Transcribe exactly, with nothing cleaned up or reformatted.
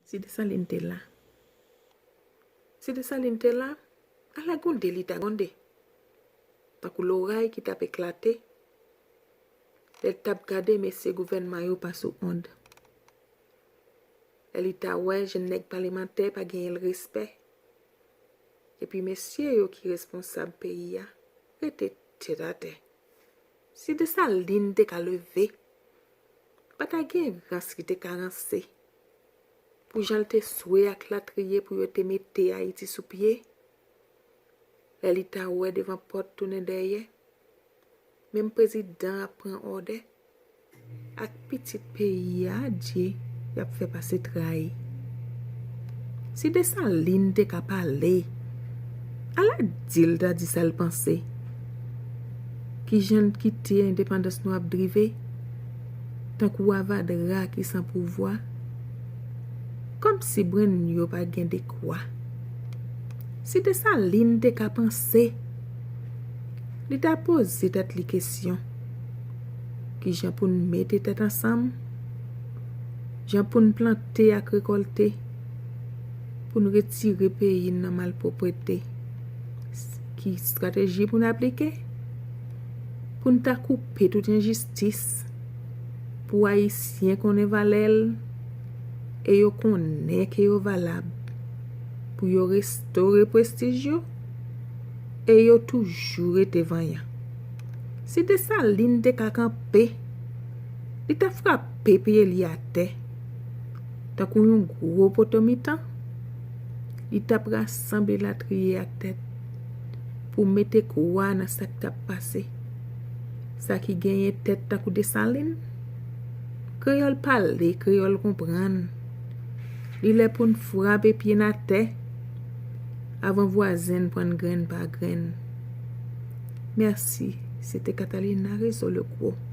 Si Desalin te la. Si Desalin te la, ala gwonde li ta gwonde. Tankou loray ki t ap eklate, lè l t ap gade mesye gouvènman yo pa sou ond. Lè li ta wè jèn nèg palemantè pa genyen l respè. Epi mesye yo ki responsab peyi a rete tèt atè. Si Desalin te ka leve, pa ta gen rans ki te ka ranse pou jan l te swe ak latriye pou yo te mete Ayiti sou pye. Lè li ta wè devan pòt tounen dèyè, menm prezidan ap pran òdè ak pitit peyi a, Dye, y ap fè pase tray. Si Desalin te ka pale, ala di l ta di sa l panse. Kijan l kite endepandans nou ap drive tankou avadra ki san pouvwa, kòmsi brenn yo pa gen dekwa. Si Desalin te ka panse, li ta poze tèt li kesyon. Kijan pou n mete tèt ansanm? Jan pou n plante ak rekòlte? Pou n retire peyi n nan malpwoprete? Ki estrateji pou n aplike? Pou n ta koupe tout enjistis, pou Ayisyen konnen valè l, e yo konnen ke yo valab, pou yo restore prestij yo, e yo toujou rete vanyan. Si Desalin te ka kanpe, li ta frape pye li atè, tankou yon gwo poto mitan, li t ap rasanble latriye ak tèt pou mete kwa nan sa k t ap pase. Sa ki genyen tèt tankou Desalin? Kreyòl pale, kreyòl konprann. Li lè pou n frape pye n atè avan vwazen n pran n grenn pa grenn. Mèsi. Se te Catalina Rezo Legros.